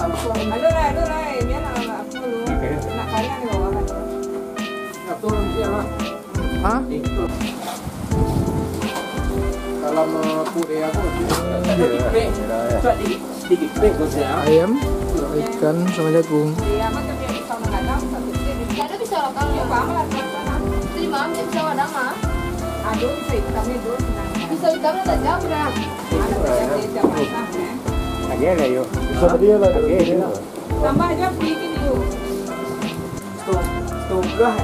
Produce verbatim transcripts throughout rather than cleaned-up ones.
Aduh lah, aduh lah, biarlah lah, aku dulu. Nak kalian di bawah kan. Satu orang siap lah. Hah? Kalau mau put ya, aku sedikit pek. Sedikit pek, bos ya. Ayam, ikan, sama jagung. Iya, macam dia bisa menggadang, satu dia di. Ada bisa lokal ya, Pak. Itu di mana dia bisa gadang, ah? Aduh, bisa hitam itu. Bisa hitam ada jam, nah. Ada jam, dia jam masak, ya. Lagi ada, yuk. Bisa dia lah, lagi ada. Tambah aja sedikit dulu. Setengah.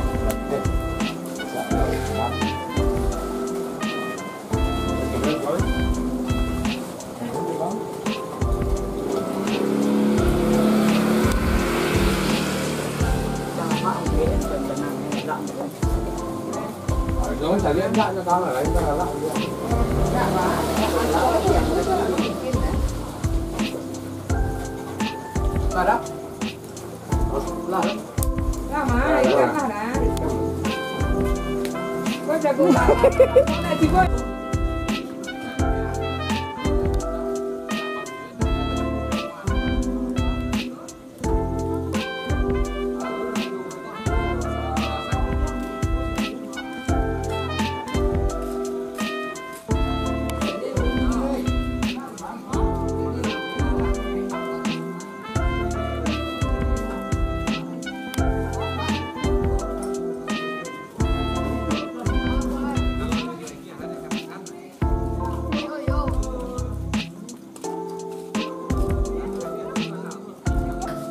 Lah, mah, ikan lah, nah. Kau jago banget. Kau nak jiwa.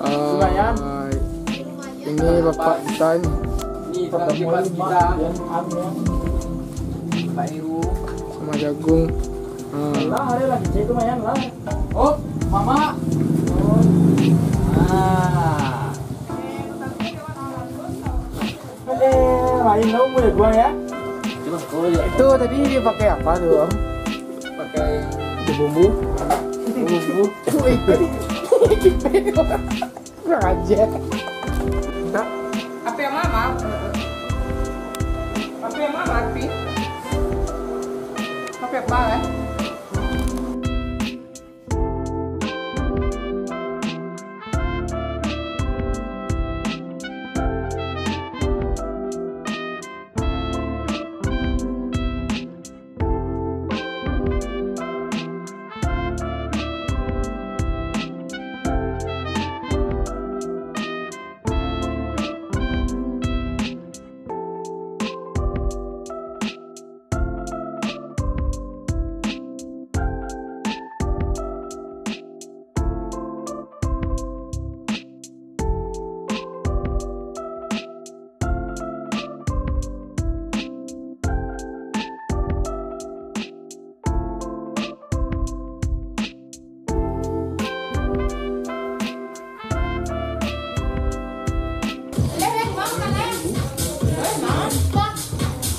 Ah, ini bapak kita ni. Ini saudara kita. Pak Heru. Sama jagung. Ah. Lah, ada lah, kecil tu, Mayan, lah. Oh, Mamak. Ah. Eh, lain dong, boleh gua ya. Itu tadi dia pakai apa tu, Om? Pakai bumbu. Bumbu. Kurang ajar. Apa yang mama? Apa yang mama, Pi? Apa yang apa, kan?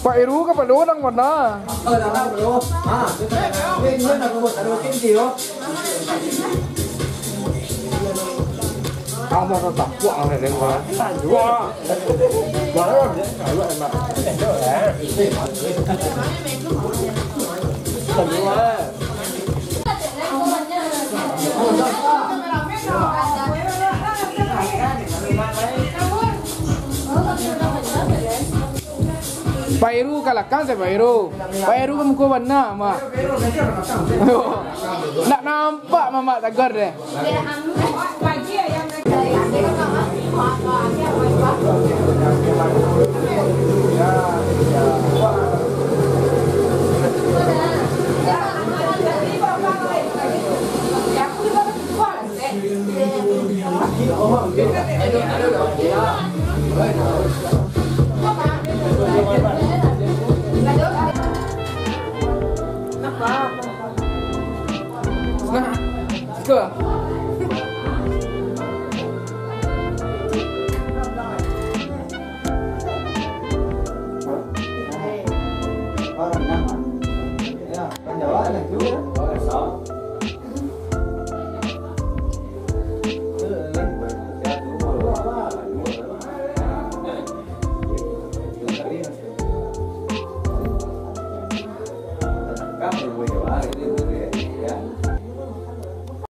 Pak Heru, kapalo nang mana? Pak Heru ka lakang se, Pak Heru. Pak Heru ka muko bana, Mak. Ndak nampak Mamak tagar deh. Nah, suka.